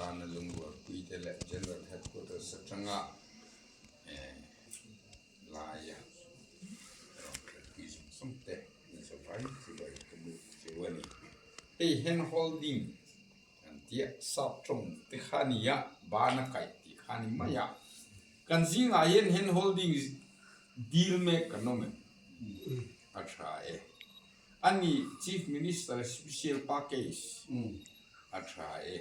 tana lungrualpuite leh General Headquarters atanga laia rawn thlenpui zawng zawng te in zavai chu vai ka buk cheu a ni. Hei hand holding kan tia sap tawng te kha a ni a, bana kaih tih kha a ni mai a. Kan zingah hian hand holding dil mek kan awm em? A tha e. A ni Chief Minister Special Package a tha e.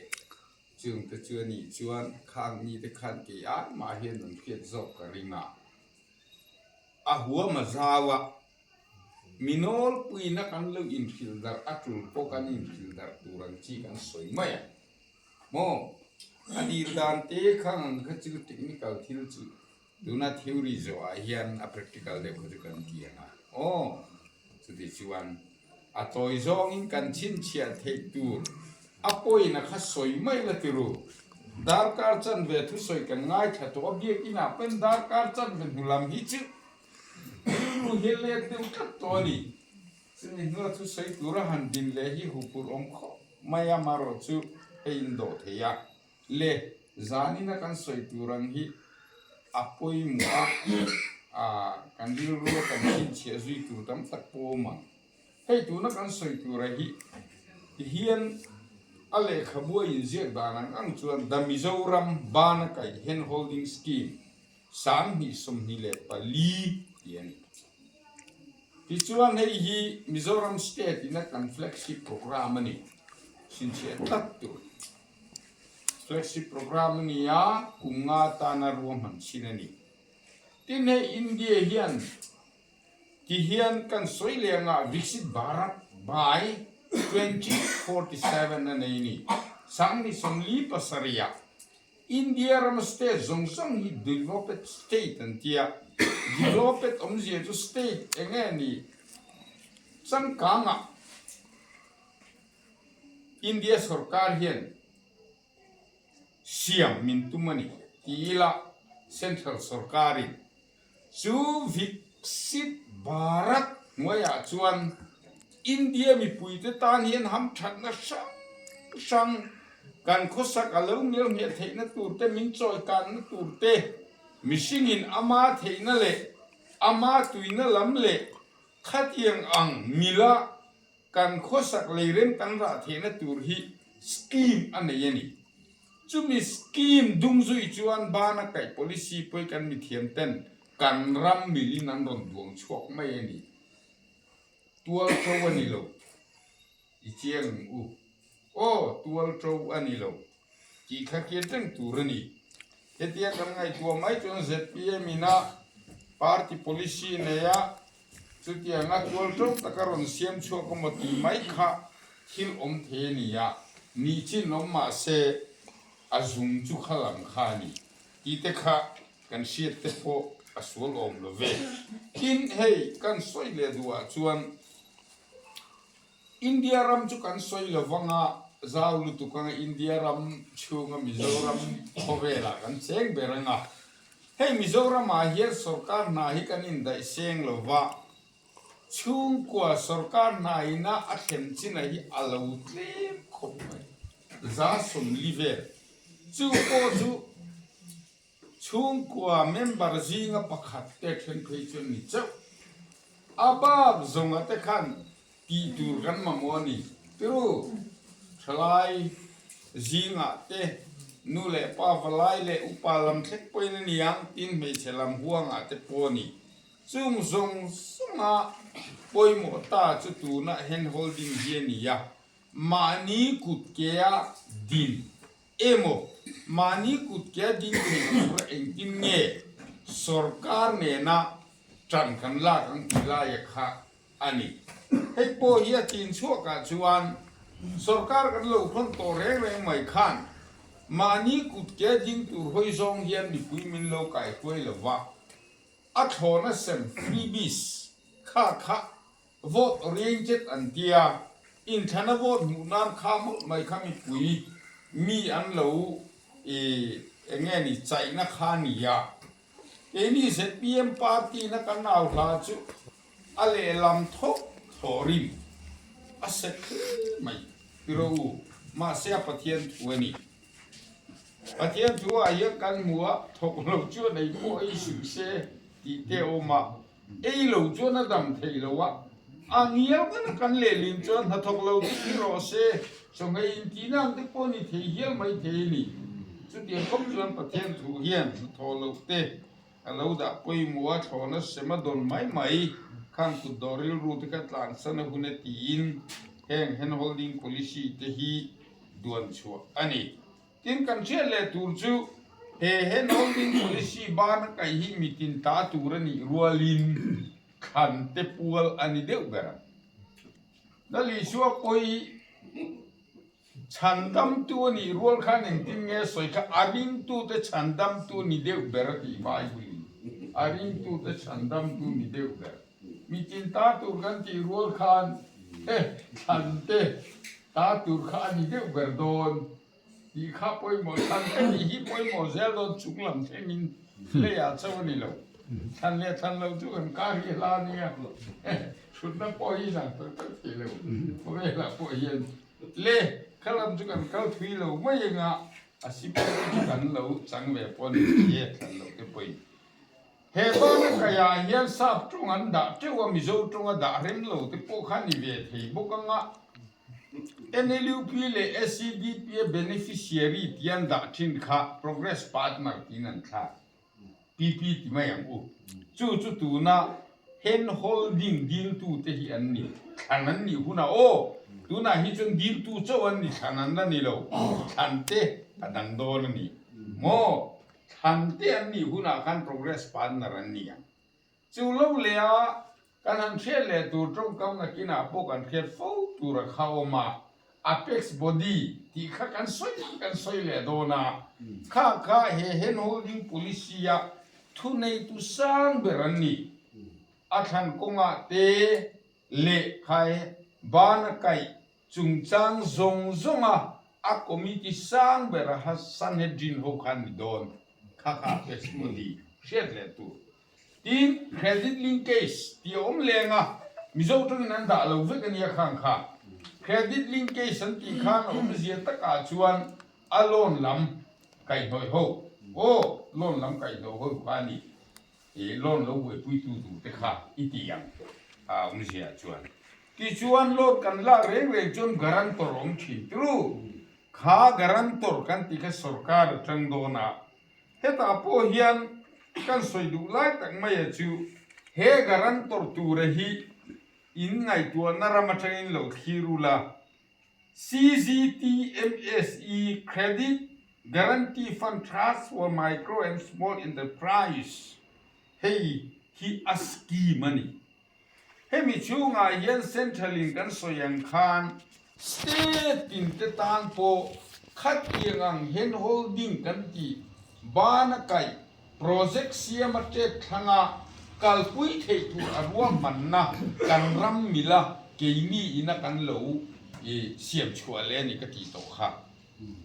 Chungte chu a nih chuan khang mite khan kei ai mah hian an hriat zawk ka ring a. A huam a zau a, mi nawlpuina kan lo inhrilh darh a tul pawh kan inhrilh darh tur ang chi kan sawi mai a. Maw? A dil dan te khang ang kha chu technical thil chu Tuna theory zawhah hian a practical deuh kha chu kan ti ang a, aw, chuti chuan a tawi zawngin kan chhinchhiah theih tur a pawina kha sawi mai la ti ru. Darkar chanve thusawi kan ngaithla tawh a, biakinah pawhin darkar chanve hnu lam hi chu rilru hi a let deuh tlat tawh a ni. Chumi hnua thusawi tura han din leh hi huphurh awm khawp mai a, marawh chu hei indawh thei a. Le zanina kan sawi tur ang hi a pawimawh a, kan rilru a kan chhinchhiah zui tur tam tak pawh awm ang. Hei tuna kan sawi tura hi tihian a lehkhabu a inziak dan ang ang chuan The Mizoram Bana Kaih Hand Holding Scheme 2024 tih a ni. Tichuan hei hi Mizoram State ina kan flagship programme a ni, chhinchhiah tlat tur. Flagship programme a ni a, kum nga tana ruahman chin a ni. Tin hei India hian ti hian kan sawi leh anga Viksit Bharat by 2047 a nei a ni. 2047 ah India rama state zawng zawng hi developed state an ti a, developed awmzia chu state eng nge ni changkangah India sorkar hian siam min tum a ni ti ila Central sorkarin chu Viksit Bharat hnuaiah chuan India mipuite tan hian hamthatna hrang hrang kan khawsak a lo ngelngheh theihna turte min chawikanna turte mihringin ama theihna leh ama tuina lam leh khatiang ang mila Kan khawsak leirem kan rah theihna tur hi scheme a nei a ni. Chumi scheme dung zui chuan bana kaih policy pawi kan mithiam ten kan ram milin an rawn duang chhuak mai a ni. Tual to a ni lo. I chiang ang u. Aw, tual to a ni lo. Tih kha kiat reng tur a ni. Hetia kan ngaihtuah mai chuan zpm ina party policy neia chutianga tual ṭo taka rawn siam chhuak emaw tih mai kha thil awm thei a ni a, nih chin awm mah se a zung chu kha lam kha a ni tih te kha kan hriat te pawh a sual awm lo ve. Tin, hei kan sawi leh duhah chuan India ram chu kan sawi lo vang a, zau lutuk anga India ram chhunga Mizoram khawvelah kan cheng ber ang a. Hei Mizoramah hian sorkar hna hi kan indaih seng lo va, chhungkua sorkar hna ina a thlen china hi a lo tlem khawp mai, 40% vel. Chu pawh chu Chhungkua member zinga pakhat te then phei chu an ni chauh. A bak zawnga te khan tih tur kan mamawh a ni. Tiru, thalai zingah te nu leh pa valai leh upa lam thlek pawhin a ni ang, tin hmeichhe lam huangah te pawh a ni. Chung zawng zawnga pawimawh ta chu tunah hand holding hi a ni a, mahni kut kea din Emaw, mahni kut ke a ding thei tura engtin nge sorkar nena ṭan kan lak ang tih laia kha a ni. Hei pawh hi a chin chhuakah chuan sorkar kan lo hrawn tawh reng reng mai khan mahni kut ke a ding tur hawi zawng hian mipui min lo kaihruai lo va, a thlawna sem freebies kha kha Vote oriented an tia, inthlana vote hmuh nan kha mawlh mai kha mipui mi an lo ih eng nge ni chaihna kha a ni a. Keini zpm party na kan au hla chu a lehlam thawk thaw rim a set hle mai tiraw u, mahse a Pathian thu a ni. Pathian thu ah hian kan hmu a, thawk lo chuan ei pawh ei suh se tih te a awm a, ei lo chuan a dam thei lo a, a ngial ngan a kan lehlin chuan hnathawk lo chu ni rawh se, chawngei intihna ang te pawh ni thei hial mai thei a ni. Chutiang khawp chuan Pathian thu hian hnathawh loh te A lo dah pawimawh a thlawhna sem a dawn mai mai khan kut dawh rilru te kha tlansan a hun e tiin heng hand holding policy te hi duan chhuah a ni. Tin kan hriat leh tur chu he hand holding policy ban a kaih hi mitin ta tur a nih rualin thlan te pual a ni deuh ber ang. Lal Isua pawi Chhandamtu a nih rual khan engtin nge sawi kha a ringtute chhandamtu ni deuh ber a tih Bible-in a ringtute chhandamtu ni deuh ber. Mitin ta tur kan tih rual khan he thlante ta tur kha a ni deuh ber dawn tih kha pawimawh thlante nih hi pawimawh zel dawn chunglam thlengin leiah chauh a ni lo. Thlan leh thlan lo chu kan kar hi hla a nia hrutna pawh hi zang tak tak thei lo khawvelah pawh hian Le, kha lam chu kan kal thui lo mai anga a sipai te chu kan lo chang ve pawh a ni thei e, thlan loh te pawhin. He bana kaiah hian sap tawng an dah teuh a, Mizo tawnga dah rem lo te pawh kha ni ve thei bawk anga NLUP leh SEDP a beneficiary tih an dah thin kha progress partner tiin an thlak. PP ti mai ang u. Chu chu tuna hand holding diltu te hi an ni. Thlan an nih hunah aw, tunah hi chuan diltu chauh an ni, thlan an la ni lo. Thlan te a dang dawn a ni maw? Thlan te an nih hunah khan progress partner an ni ang. Chu lo leh a, kan han hriat leh tur tawngkam nakinah pawh kan hriat fo tur a kha awm a, Apex Body tih kha kan sawi kan sawi leh dawn a, kha kha he hand holding policy a thuneitu sang ber an ni. A thlan kawngah te lehkha ban a kaih chungchang zawng zawnga a committee sang bera ha Sanhedrin ho kha an ni dawn, kha kha Apex Body hriat leh tur. Tin, credit linkage tih a awm leng a, Mizo tawngin an dah lo vek a nia khang kha. Credit linkage an tih khan a awmzia takah chuan a loan lam kaihhnawih ho, aw, loan lam kaihhnawih ho kha a ni. I loan lo buaipuitu tur te kha i ti ang a awmzia chuan. Tichuan loan kan lak reng reng chuan guarantor a awm thin turu. Kha guarantor kan tih kha sorkar atang dawn a, Hetah pawh hian kan sawi duh lai tak maia chu he guarantor tura hi in ngaihtuahna ram atangin lo thlir ula, CGTMSE, Credit Guarantee Fund Trust for Micro and Small Enterprise, hei hi a scheme a ni. Hemi chhungah hian Central in kan sawi ang khan State in te tan pawh khatiang ang hand holding kan tih bana kaih project siam a tet thlanga kalpui theih tur a ruahmanna kan ram mila keini ina kan lo siam chhuah leh a ni ka tih tawh kha.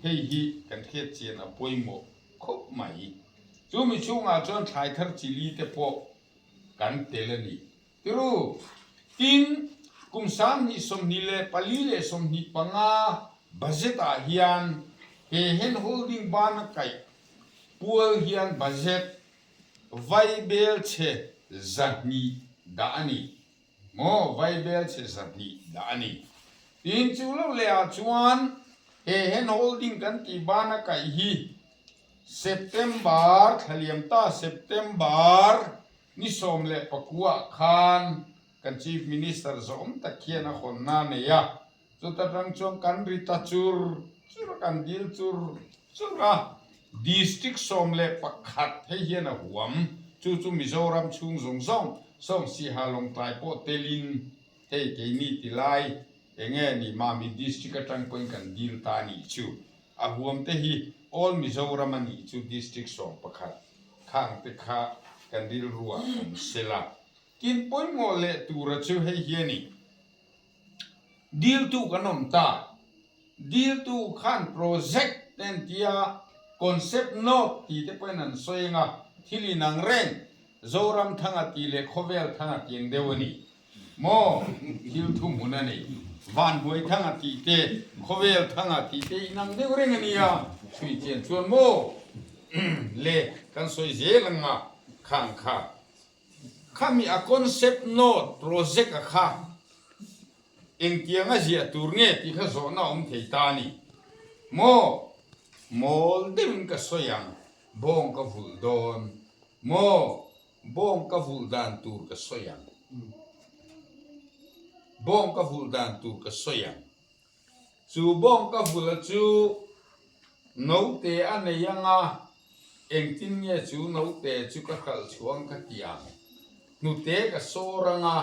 Hei hi kan hriat chian a pawimawh khawp mai. Chumi chhungah chuan thlai thar chili te pawh kan tel a ni. Tiru, tin, kum 2024 25 budget ah hian he hand holding bana kaih pual hian budget vaibel chhe 200 dah a ni. Maw, vaibel chhe 200 dah a ni. Tin, chu lo leh ah chuan he hand holding kan tih bana kaih hi September thla liam ta September ni 19 khan kan Chief Minister zawm tak hian a hawnna a nei a, chuta tang chuan kan ri ta chur chur a, kan dil chur chur a, District 11 hei hian a huam, chu chu Mizoram chhung zawng zawng sawng Siha Lawngtlai pawh telin hei keini ti lai enge ni Mami District atang pawhin kan dil ta a nih chu. A huam te hi All Mizoram a nih chu District 11 khang te kha kan rilru ah awm sela. Tin pawimawh leh tura chu hei hi a ni. Diltu kan awm ta. Diltu khan project te an tia concept note tih te pawhin an sawi anga thil inang reng Zoram thanga tih leh khawvel thanga tih ang deuh a ni. Maw thil thuhmun a ni. Vanbuai thanga tih te, khawvel thanga tih te inang deuh reng a nia. Chhui chian chuan maw le kan sawi zel ang a, khang kha khami a concept note project a kha engtiang a ziah tur nge tih kha zawhna a awm thei ta a ni maw? Mawl deuhin ka sawi ang, bawng ka vulh dawn maw? Bawng ka vulh dan tur ka sawi ang. Bawng ka vulh dan tur ka sawi ang. Chu bawng ka vula chu note a nei ang a, engtin nge chu note chu ka hralh chhuang ka ti ang. Hnute ka sawr ang a,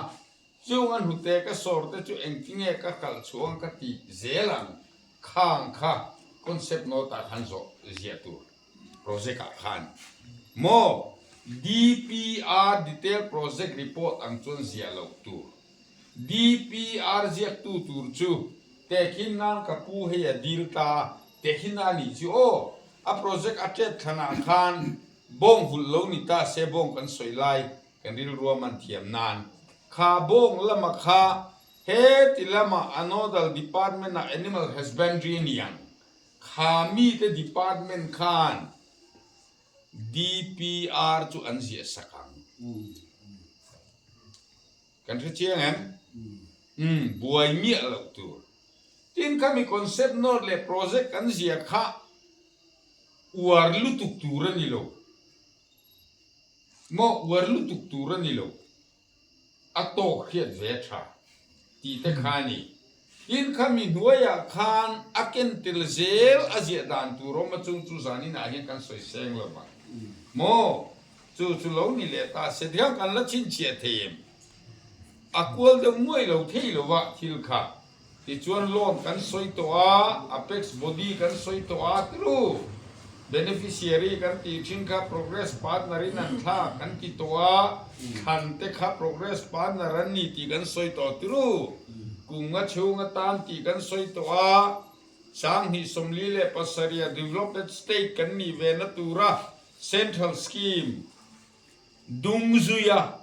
chung a hnute ka sawr te chu engtin nge ka hralh chhuang ka ti zel ang, khang kha concept note ah khan zawh ziah tur project ah khan maw DPR detail project report ang chuan ziah loh tur. DPR ziaktu tur chu tehkhin nan ka pu hei a dil ta tehkhin a nih chu aw. A project a tet thlanah khan bawng vulh lo ni ta se bawng kan sawi lai kan rilrua man thiam nan kha bawng lama kha heti lama a nodal department ah animal husbandry a ni ang kha mite department khan DPR chu an ziah sak ang. Kan hre chiang em? Umm, buai miah loh tur. Tin, khami concept note leh project kan zia kha uar lutuk tur a ni lo. Maw, uar lutuk tur a ni lo. A tawk hriat ve tha tih te kha a ni. Tin, khami hnuaiah khan a ken tel zel a ziah dan tur awm a chung chu zaninah hian kan sawi seng lo vang. Maw, Chu chu lo ni leh ta se diang kan la chhinchhiah thei em? A kual deuh nuai lo thei lo va thil kha. Tichuan loan kan sawi tawh a, apex body kan sawi tawh a tiru. Beneficiary kan tih thin kha progress partner in an thlak kan ti tawh a, thlan te kha progress partner an ni tih kan sawi tawh tiru. Kum nga chhung atan tih kan sawi tawh a, 2047 developed state kan nih ve na tura Central Scheme dung zuia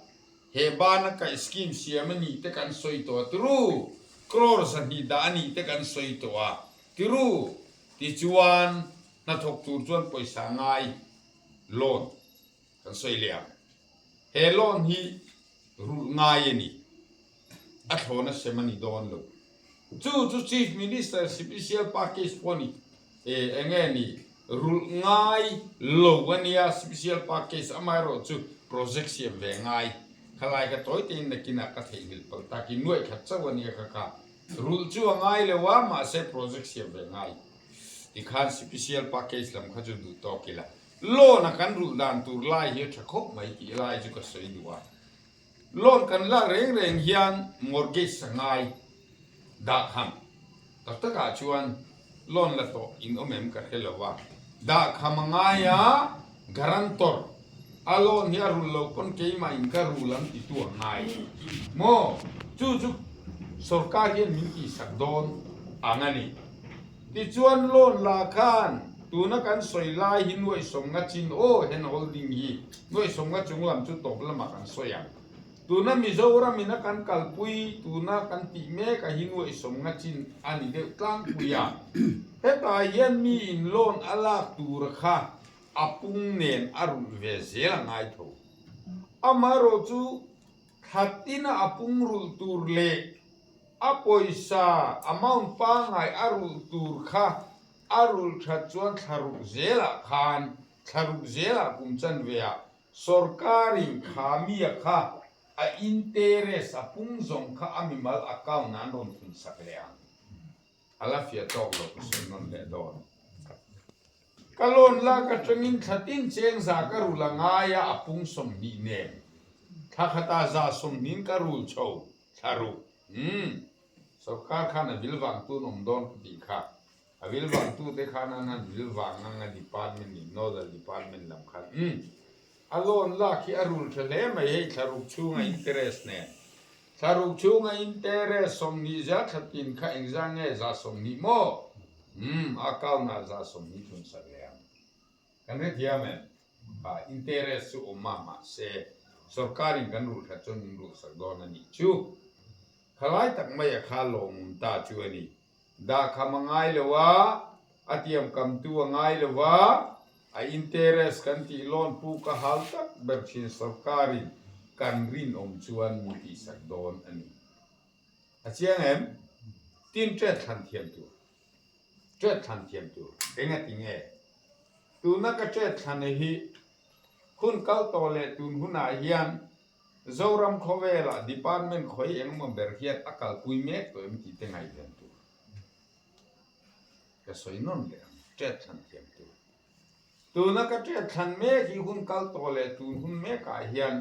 he bana kaih scheme siam a nih te kan sawi tawh a tiru, crore 200 dah a nih te kan sawi tawh a tiru, tichuan hnathawk tur chuan pawisa ngai loan kan sawi leh ang. He loan hi rulh ngai a ni, a thlawn a sem a ni dawn lo. Chu chu Chief Minister Special Package pawh a ni. E enge ni rulh ngai lo a nia Special Package amaherawh chu project siam ve ngai. Khalai ka tawi tein nakinah ka theihnghilh palh takin nuaih khat chauh a nia kha kha. Rulh chu a ngai lo a mahse project siam ve ngai. Tikhan Special Package lam kha chu duh tawk ila. Loan a kan rulh dan tur lai hi a tha khawp mai tih lai chu ka sawi duh a. Loan kan lak reng reng hian mortgage a ngai dah kham tak takah chuan loan la tawh in awm em ka hre lo a, dah kham a ngai a, guarantor a loan hi a rulh loh pawn keimah in ka rul ang titu a ngai maw? Chu chu sorkar hian min tihsak dawn ang a ni. Tichuan loan la khan tuna kan sawi lai hi nuaih sawmnga chin aw hand holding hi nuaih sawmnga chung lam chu tawp lamah kan sawi ang. Tuna Mizoram in a kan kalpui tuna kan tih mek a hi nuaih sawmnga chin a ni deuh tlangpui a. Hetah hian mi in loan a lak tur kha a pung nen a rulh ve zel a ngai tho. Amaherawh chu thla tina a pung rulh tur leh A pawisa amount pangngai a rulh tur kha a rulh that chuan thla ruk zelah khan thla ruk zelah kum chanve ah sorkarin kha mia kha a interest a pung zawng kha a mimal account ah an rawn thun sak leh ang. A la fiah tawk lo ka sawi nawn leh dawn. Ka loan lak atangin thla tin cheng za ka rul a ngai a a pung 20 nen thla khatah za sawmhnihin ka rul chho. Thla ruh. Umm. Sorkar khan a vil vang tun awm dawn ka tih kha. A vil vang tute khan an han vil vang ang a department in nodal department lam khan. Umm. A loan lak hi a rul tha hle mai hei thla ruk chhunga interest nen. Thla ruk chhunga interest 20 za thla tin kha engzah nge za 20 maw? Umm. Account ah za 20 thun sak leh ang. Kan hrethiam em? Kha interest chu awm a, mahse sorkarin kan rulh that chuan min rulh sak dawn a nih chu. Khalai tak maia kha lawmawm ta chu a ni. Dahkham a ngai lo a, A tiam kamtu a ngai lo va, a interest kan tih loan puk a hal tak ber thin sorkarin kan rinawm chuan min tihsak dawn a ni. A chiang em? Tin ṭet thlan thiam tur. Ṭet thlan thiam tur. Eng a ti nge? Tuna ka ṭet thlana hi hun kal tawh leh tun hunah hian Zoram khawvelah department khawi engemaw ber hian a kalpui mek tawh em tih te ngaihven tur. Ka sawi nawn leh ang, ṭet thlan thiam tur. Tuna ka ṭet thlan mek hi hun kal tawh leh tun hun mekah hian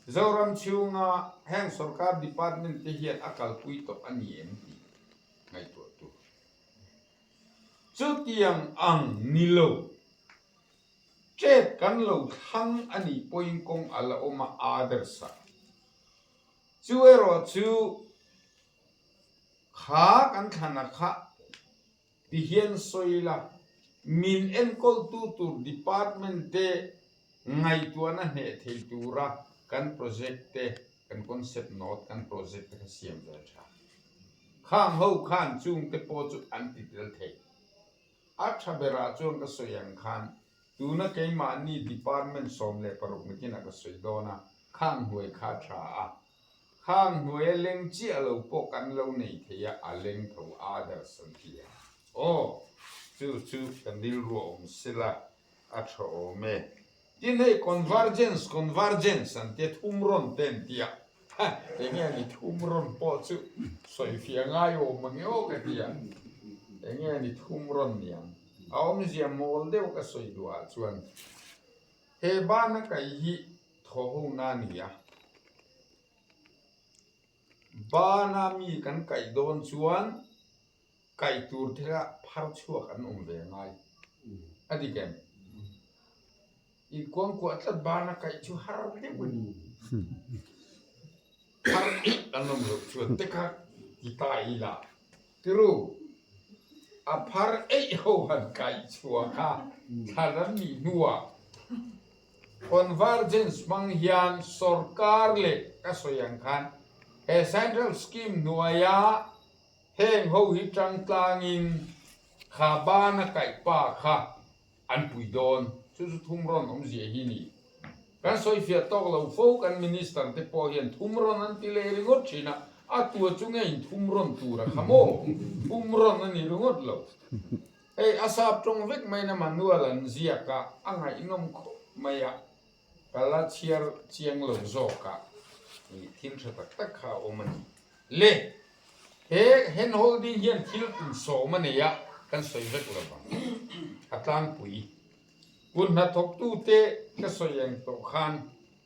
Zoram chhunga heng sorkar department te hian a kalpui tawh a ni em tih ngaihtuah tur. Chutiang ang ni lo, ṭet kan lo thlang a nih pawhin kawng a la awm a, others ah. Chu erawh chu Kha kan thlana kha ti hian sawi la, min enkawltu tur department te ngaihtuahna hneh thei tura kan project te, kan concept note, kan project te kha siam ve tha. Khang ho khan chung te pawh chu an ti tel thei. A tha berah chuan ka sawi ang khan tuna keimahni department 16 nakinah ka sawi dawn a, khang hnuai kha a tha a, Khang hnuaia leng chiah lo pawh kan lo nei thei a, a leng tho others an ti a. Aw, chu chu kan rilru a awm sela, a tha awm e. Tin hei convergence, convergence an tia thum rawn te an ti a, ha, enge ni thum rawn pawh chu sawifiah ngai awm ang e aw ka ti a, enge ni thum rawn niang? A awmzia mawl deuh ka sawi duhah chuan he bana kai hi Thaw ho na ni a, bana mi kan kaih dawn chuan kaih tur thila phar chhuak an awm ve ngai a dik em? Inkuangkuah tlat bana kaih chu har deuh a ni. Phar an awm loh chuan te kha ti ta ila tiru a phar eih ho han kaih chhuah kha thlan an nih hnuah Convergence hmang hian sorkar leh ka sawi ang khan he Central Scheme hnuaia heng ho hi tangtlangin kha bana kaih pa kha an pui dawn. Chu chu thum rawn awmzia hi ni. Kan sawifiah tawk lo fo kan Minister te pawh hian thum rawn an ti leh ringawt thin a, a tua chu nge in thum rawn tur a kha maw? Thum rawn a ni ringawt lo. Hei a sap tawng vek mai na manual an ziak a, a ngaihnawm khawp mai a, ka la chhiar chiang lo zawk a, ih thil tha tak tak kha a awm a ni. Le, he hand holding hian thil tum sawm a nei a, kan sawi vek lo vang. A tlangpui. Kut hnathawktute ka sawi ang tawh khan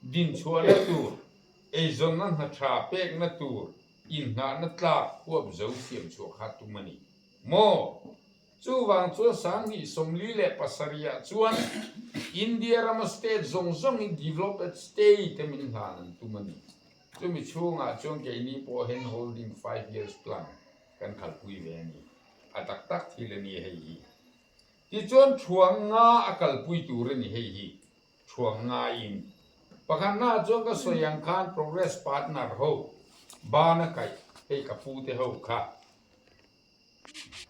dinchhuahna tur, eizawnna hna tha pekna tur, inngahna tlak huap zo siam chhuah kha tum a ni. Maw? Chuvang chuan 2047 ah chuan India rama state zawng zawng hi developed state a min hlan an tum a ni. Chumi chhungah chuan keini pawh hand holding 5 years plan kan khalpui ve a ni. A tak tak thil a ni hei hi. Tichuan thuang nga a kalpui tur a ni hei hi. Thuang ngaiin. Pakhatnaah chuan ka sawi ang khan progress partner ho bana kaih hei ka pute ho kha.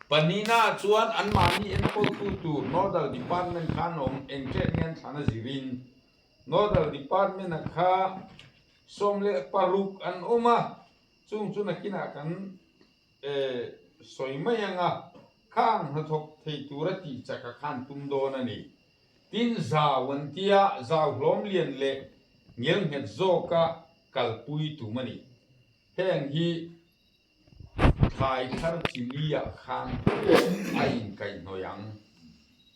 Pahnihnaah chuan anmahni enkawltu tur Nodal Department kha an awm engṭet nge an thlan a zirin Nodal Department-a kha 16 an awm a, chung chu nakinah kan sawi mai ang a, khang hnathawk thei tura tih chaka khan tum dawn a ni. Tin zau an tia zau hlawm lian leh ngelnghet zawka kalpui tum a ni. Heng hi Thlai thar chi li ah khan a inkaihhnawih ang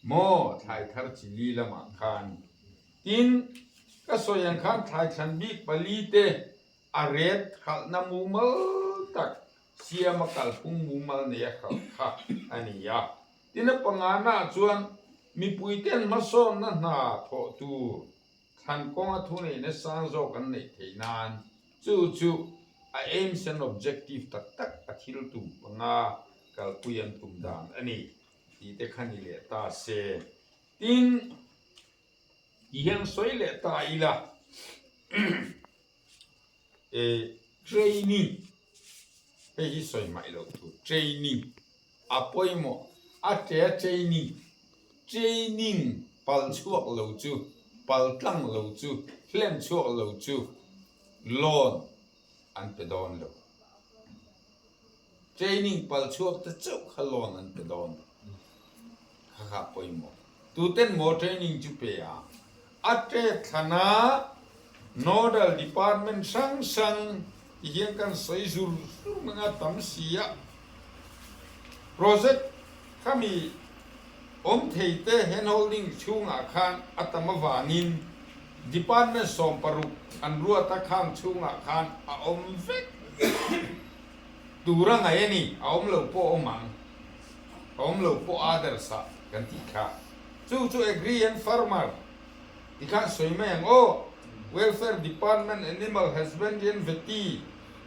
maw? Thlai thar chi li lamah khan. Tin, ka sawi ang khan thlai thlan bik pali te a ret khalhna mumal tak siama kalphung mumal neia khalh kha a ni a. Tin, a pangana ah chuan mipuiten hmasawnna hna thawh tur Thlan kawnga thuneihna sang zawk an neih theih nan chu chu a aims and objective tak tak a thil tum panga kalpui an tum dan a ni tih te kha ni leh ta se. Tin, ti hian sawi leh ta ila training hei hi sawi hmaih loh tur training a pawimawh. A ṭe training, training pal chhuak lo chu, pal tlang lo chu, hlen chhuak lo chu loan an pe dawn lo. Training pal chhuak te chauh kha loan an pe dawn. Kha kha pawimawh. Tuten maw training chu pe a? A ṭe thlana Nodal Department hrang hrang ti hian kan sawi zur zur mai a tam si a. Project khami awm thei te handholding chhungah khan a tam avangin Department 16 an ruat a khang chhungah khan a awm vek tur a ngaih a ni, a awm lo pawh awm ang, a awm lo pawh others ah kan tih kha. Chu chu Agri and Farmer ti khan sawi mai ang aw, Welfare Department, Animal Husbandry and Vety,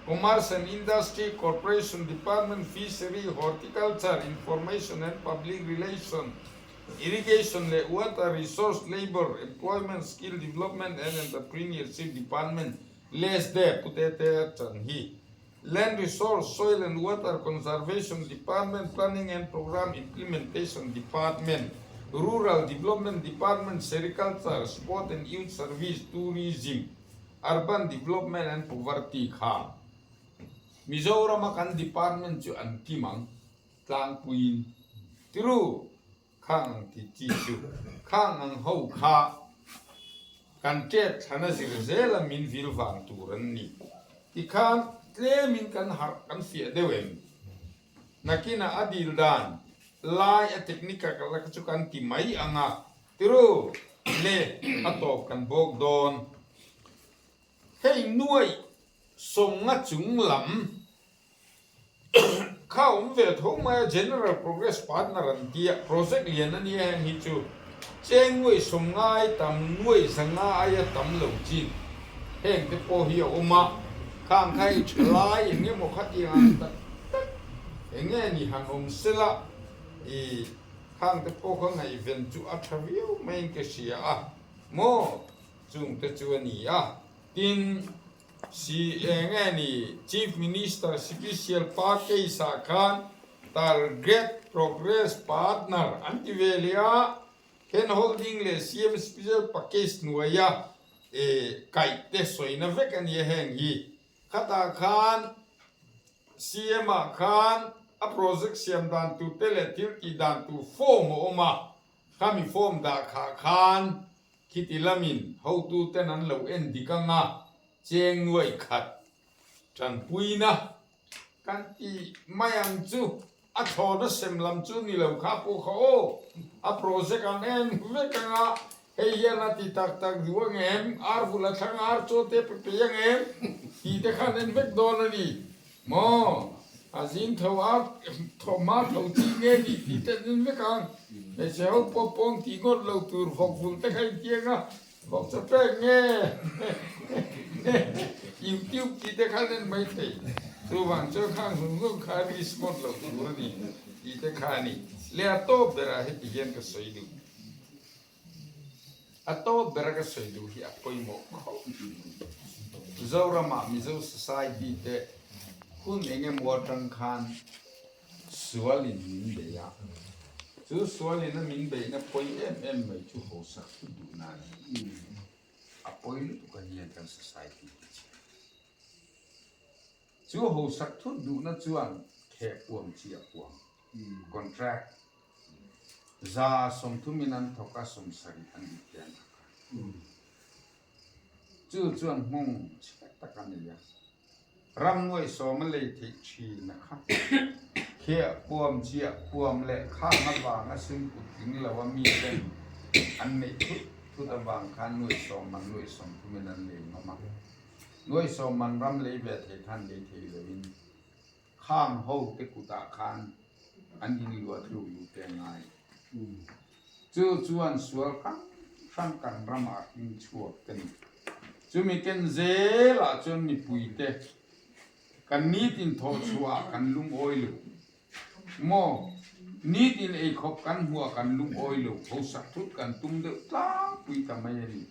Commerce and Industry, Corporation Department, Fishery, Horticulture, Information and Public Relation, Irrigation leh Water Resource, Labour, Employment, Skill Development and Entrepreneurship Department, LESDE, Pute te a chan hi. Land Resource, Soil and Water Conservation Department, Planning and Programme Implementation Department, Rural Development Department, Sericulture, Sport and Youth Service, Tourism, Urban Development and Poverty kha Mizorama kan department chu an kim ang tlangpuiin tiru Khang ang tih chi chu khang ang ho kha kan ṭet thlan a zir zel a min vil vang tur an ni. Tikhan tlemin kan harh kan fiah deuh em? Nakinah a dil dan lai a technique a kal chu kan ti mai ang a, tiru le a tawp kan bawk dawn. Hei nuaih sawmnga chung lam Kha awm ve tho mai a, General Progress Partner an ti a, project lian a nia heng hi chu cheng nuaih sawmngai tam nuaih zanga aia tam lo chin heng te pawh hi a awm a, khang kha hei tha lai eng emaw khatiang ang tak tak eng nge ni han awm sela i khang te pawh kha ngaihven chu a tha viau maiin ka hria a maw chung te chu a ni a, tin. Si eng nge ni Chief Minister Special Package ah khan Target Progress Partner an ti ve leh a, Hand Holding leh CM Special Package hnuaia kaih te sawina vek a ni a heng hi. Khatah khan CM ah khan a project siam dan tur te leh thil tih dan tur form a awm a, khami form dah khah khan Khiti lamin hotuten an lo en dik anga cheng nuaih khat tanpuina kan ti mai ang chu a thlawna sem lam chu ni lo kha pawh kha aw, a project an en vek anga hei hian a ti tak tak duh ang em, ar vul a thlang ar chaw te pe pei ang em tih te khan en vek dawn a ni Maw? A zing tho a, thawhma tho chi nge ni tih te an vek ang. Hmeichhe ho pawh pawng tih ngawt lo tur vawk vul te kha intiang a, vawk cha pek nge YouTube tih te kha an en mai thei. Chuvang chuan khang zung zung kha risk ngawt lo tur a ni tih te kha a ni. Le a tawp berah heti hian ka sawi duh. A tawp bera ka sawi duh hi a pawimawh khawp. Zoramah Mizo Society te hun eng emaw atang khan sualin min bei a, chu sualin a min beihna pawi em em mai chu hausak thut duh nan a pawi lutuk a nia kan society te chu. Chu hausak thut duhna chuan kheh puam chiah puam, contract, 30% an thawk a, 70 an dik te an thawk a. Chu chuan nghawng chhe tak a nei a. Ram nuaih sawm a lei theih thin a kha. Kheh puam chiah puam leh khang avanga sum kut tling lo a mi ten an neih thut thut avang khan nuaih sawm man nuaih 30 in an lei ngam a. Nuai sawm man ram lei ve thei khan lei thei loin khang ho te kutah khan an inluah tluk luh te a ngai. Chu chuan sual hrang hrang kan ramah hring chhuak te ni. Chumi ken zelah chuan mipui te kan nitin thawh chhuah ah kan lungawi lo. Maw? Nitin eikhawp kan hmuh ah kan lungawi lo. Hausak thut kan tum deuh tlangpui ta mai a ni.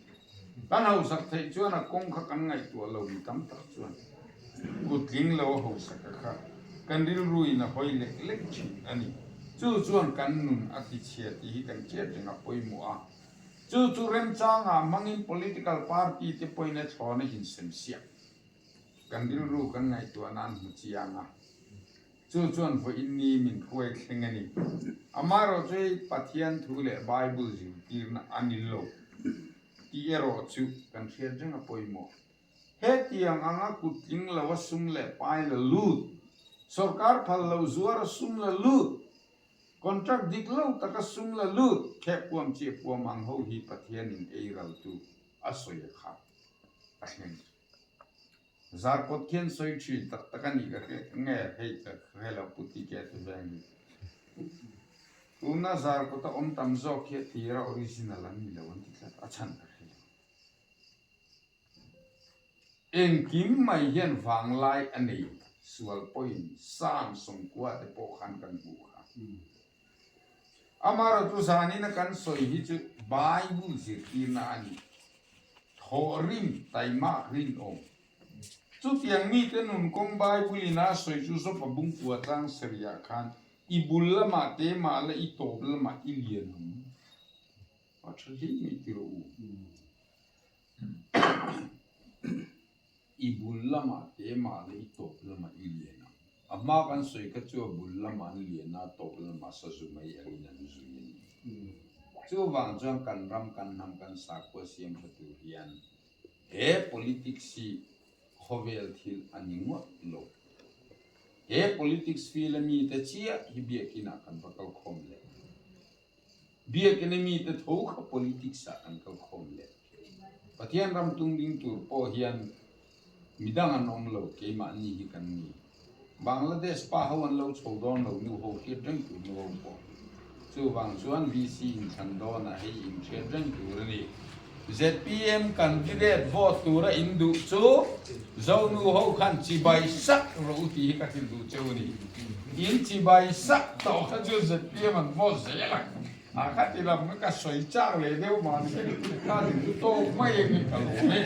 Kan hausak theih chuan a kawng kha kan ngaihtuah lo mi tam tak chuan kut tling lo a hausak a kha kan rilru in a hawi lek lek thin a ni. Chu chuan kan nun a tichhia tih hi kan hriat reng a pawimawh a. Chu chu remchangah hmangin political party te pawhin a thlawna insemsiak kan rilru kan ngaihtuah nan hmu chiang a. Chu chuan vawiin ni min hruai thleng a ni. Amaherawh chu hei Pathian thu leh Bible zirtirna a ni lo tih erawh chu kan hriat reng a pawimawh. Hetiang anga kut tling lo a sum leh pai la lut, sorkar phal lo zuar a sum la lut, contract dik lo taka sum la lut, khehpuam chiahpuam ang ho hi Pathianin ei raltu a sawi a kha a thleng. Zarkawt khian sawi thin tak tak a nih ka hre nge hei ka hre lo pu ti ke ti veng hi. Tuna Zarkawt a awm tam zawk hi a tira original an ni lo an ti tlat a chhan ka hre lo. Engkim mai hian vanglai a nei sual pawhin Psalm sawmkua te pawh khan kan hmuh kha. Amaherawhchu zanina kan sawi hi chu Bible zirtirna a ni. Thawhrim taimak rinawm. Chutiang mite nun kawng Bible in a sawi chu Zawpa Bungkua tlang sarihah khan i bul lamah te mah la i tawp lamah i lian ang. A tha hle mai ti rawh u. I bul lamah te mah leh i tawp lamah i lian ang. A hma kan sawi kha chu a bul lamah an lian a, a tawp lamah sazu mai angin an zui a ni. Chuvang chuan kan ram, kan hnam, kan sakhua siam tha tur hian he politics hi khawvel thil a ni ngawt lo. He politics field a mite chiah hi biakinah kan va kalkhawm leh. Biakina mite tho kha politics ah an kalkhawm leh. Pathian ram tung ding tur pawh hian midang an awm lo, keimahni hi kan ni. Bangladesh pa ho an lo chho dawn lo, nu ho hriat reng tur nu ho pawh. Chuvang chuan VC inthlan dawnah hei inhriat reng tur a ni. Zpm candidate vote tura in duh chu Zonu ho khan chibai sak rawh u tih hi ka hrilh duh cheu a ni. In chibai sak tawh kha chu zpm an vote zel ang. A kha ti lam kha ka sawi chak leh deuh mahse ka rin chu tawk mai ang i ka lawm e.